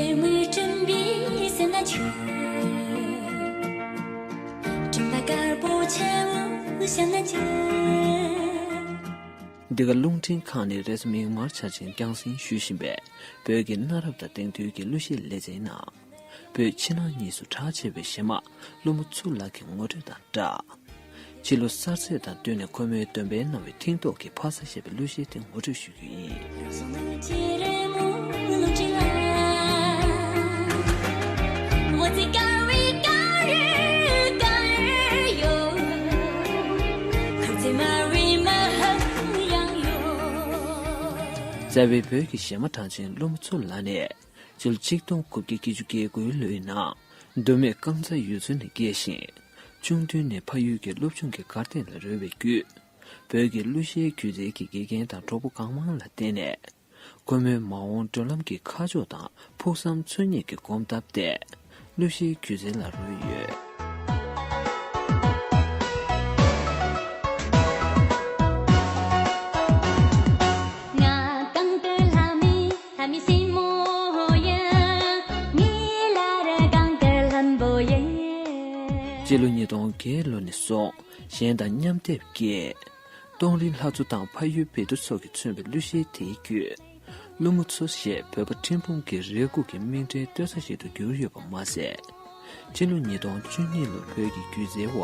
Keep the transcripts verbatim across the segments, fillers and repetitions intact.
དམུས་སྤྲིན་པའི་སེམས་ན་ཆུ། སྤྲིན་པ་དཀར་པོ་ཆེ་བོ་བཞིན་ན་ཆུ། འདི་ག་རླུང་འཕྲིན་ཁང་ནས་རེས་གཟའ་མིག་དམར་འཆར་ཅན་རྒྱང་སྲིང་ཞུ་བཞིན་པའི་བོད་ཀྱི་གནའ་རབས་དང་དེང་དུས་ཀྱི་གླུ་གཞས་ལེ་ཚན་ནང་། བོད་ཕྱི་ནང་གཉིས་སུ་གྲགས་ཆེ་བའི་གཞས་མ་ཀླུ་མོ་མཚོ་ལགས་ཀྱི་ངོ་སྤྲོད་དང་སྦྲགས། ཕྱི་ལོ་གསར་ཚེས་དང་བསྟུན་ནས་ཁོ་མོས་འདོན་སྤེལ་གནང་བའི་མཐིང་མདོག་གི་ཕ་ས་ཞེས་པའི་གླུ་གཞས་དེ་ངོ་སྤྲོད་ཞུ་རྒྱུ་ཡིན། རྩ་བའི་བོད་ཀྱི་གཞས་མ་གྲགས་ཅན་ཀླུ་མོ་མཚོ་ལགས་ནས། སྤྱི་ལོ་ཆིག་སྟོང་དགུ་བརྒྱ་བརྒྱད་ཅུ་གྱ་དགུའི་ལོའི་ནང་མདོ་སྨད་རྐང་ཚ་ཡུལ་ཚོ་ནས་སྐྱེས་ཤིང་། ཆུང་དུས་ནས་ཕ་ཡུལ་གྱི་སློབ་ཆུང་གི་གར་སྟེགས་ལ་རོལ་བའི་བརྒྱུད། བོད་ཀྱི་གླུ་གཞས་སྒྱུ་རྩལ་གྱི་དགེ་རྒན་དང་གྲོགས་པོ་གང་མང་ལ་བརྟེན་ནས། ཁོ་མོའི་མ་འོངས་བགྲོད་ལམ་གྱི་ཁ་ཕྱོགས་དང་ཕུགས་བསམ་འཚོལ་སྙེག་གི་གོམ་སྟབས་ཏེ། གླུ་གཞས་སྒྱུ་རྩལ་ལ་རོལ་ཡོད། སྤྱི་ལོ་ཉིས་སྟོང་བརྒྱད་ལོ་ནས་བཟུང་གཞན་དང་མཉམ་སྡེབ་ཀྱིས། གཏོང་རིན་ལྷ་མཚོ་དང་ཕ་ཡུལ་བེ་ཏུ་སོགས་ཀྱིས་མཚོན་པའི་གླུ་གཞས་དེའི་བརྒྱུད། ཀླུ་མོ་མཚོ་ཞེས་བོད་པ་ཁྲིམས་དཔོན་གྱི་རེ་སྒུག་གི་མིང་འབྲེལ་བཏོད་ས་ཞིག་ཏུ་གྱུར་ཡོད་པ་མ་ཟད། སྤྱི་ལོ་ཉིས་སྟོང་བཅུ་གཉིས་ལོར་བོད་ཀྱི་སྒྱུ་རྩལ་བ་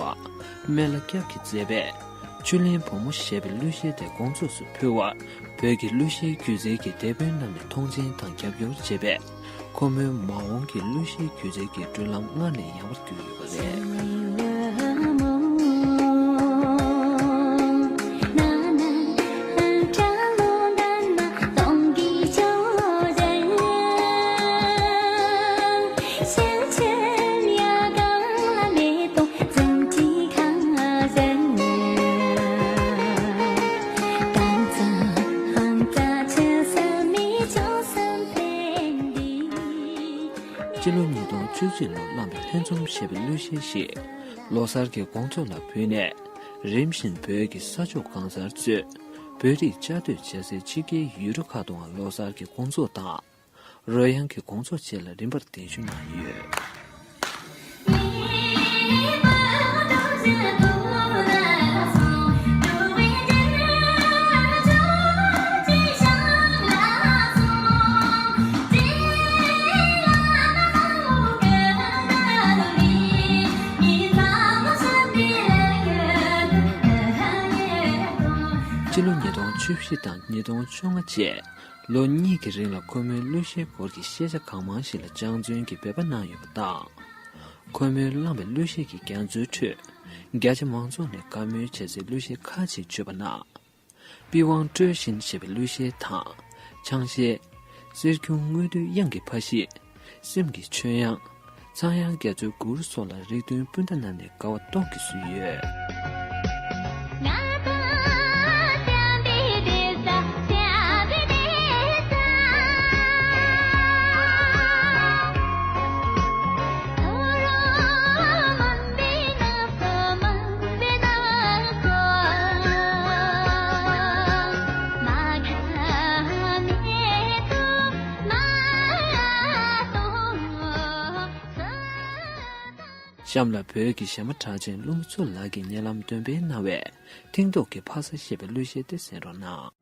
སྨན་བླ་སྐྱབས་ཀྱིས་མཛད་པའི་ཆུ་ལེན་བུ་མོ་ཞེས་པའི་གླུ་གཞས་དེ་དགོང་ཚོགས་སུ་ཕུལ་བར་བོད་ཀྱི་གླུ་གཞས་སྒྱུ་རྩལ་གྱི་དེད་དཔོན་རྣམས་ནས་མཐོང་ཆེན་དང་རྒྱབ་སྐྱོར་བྱས་པས། ཁོ་མོའི་མ་འོངས་ཀྱི་གླུ་གཞས་སྒྱུ་རྩལ་གྱི་བགྲོད་ལམ་སྔར་ལས་ཡངས་པར་གྱུར་ཡོད་པ་རེད། སྤྱི་ལོ་ཉིས་སྟོང་བཅུ་གཅིག་ལོར་བླངས་པའི་ལྷན་འཛོམས་ཞེས་པའི་གླུ་གཞས་ཤིག་ལོ་གསར་གྱི་དགོང་ཚོགས་ལ་ཕུལ་ནས། རིམ་བཞིན་བོད་ཀྱི་ས་ཕྱོགས་གང་སར་གཙོས་བོད་རིགས་བཅའ་སྡོད་བྱ་སའི་ཕྱི་རྒྱལ་ཡུལ་གྲུ་ཁག་ཏུའང་ལོ་གསར་གྱི་དགོང་ཚོགས་དང་། རོལ་དབྱངས་ཀྱི་དགོང་ཚོགས་བཅས་ལ་རིམ་པར་གདན་ཞུ་གནང་ཡོད། སྤྱི་ལོ་ཉིས་སྟོང་བཅུ་བཞི་དང་ཉིས་སྟོང་བཅོ་ལྔ་བཅས། ལོ་གཉིས་ཀྱི་རིང་ལ་ཁོ་མོའི་གླུ་གཞས་སྐོར་གྱི་ཤེས་བྱ་གང་མང་ཞིག་ལ་སྦྱང་བརྩོན་གྱིས་འབད་པ་གནང་ཡོད་པ་དང་། ཁོ་མོས་བླངས་པའི་གླུ་གཞས་ཀྱི་རྒྱ་མཚོའི་ཁྲོད། རྒྱ་ཆེ་མང་ཚོགས་ནས་བཀའ་མོལ་བྱེད་སའི་གླུ་གཞས་ཁག་ཅིག་བརྗོད་པ་ན། པི་ཝང་ཀྲོའི་ཤིན་ཞེས་པའི་གླུ་གཞས་དང་། ཆང་གཞས། གསེར་ཁྱུང་དངོས་བསྡུས་དབྱངས་ཀྱི་ཕ་གཞིས། སེམས་ཀྱི་ཆོས་དབྱངས། ཚངས་དབྱངས་རྒྱ་མཚོའི་མགུར་སོགས་ལ་རིགས་མཐུན་སྤུན་ཟླ་རྣམས་ནས་དགའ་བ་སྟོབས་ཀྱིས་བཟོས་ཡོད། གཤམ་ལ་བོད་ཀྱི་གཞས་མ་གྲགས་ཅན་ཀླུ་མོ་མཚོ་ལགས་ཀྱིས་ཉེ་ལམ་འདོན་སྤེལ་གནང་བའི་མཐིང་མདོག་གི་ཕ་ས་ཞེས་པའི་གླུ་གཞས་དེ་གསན་རོགས་གནང་།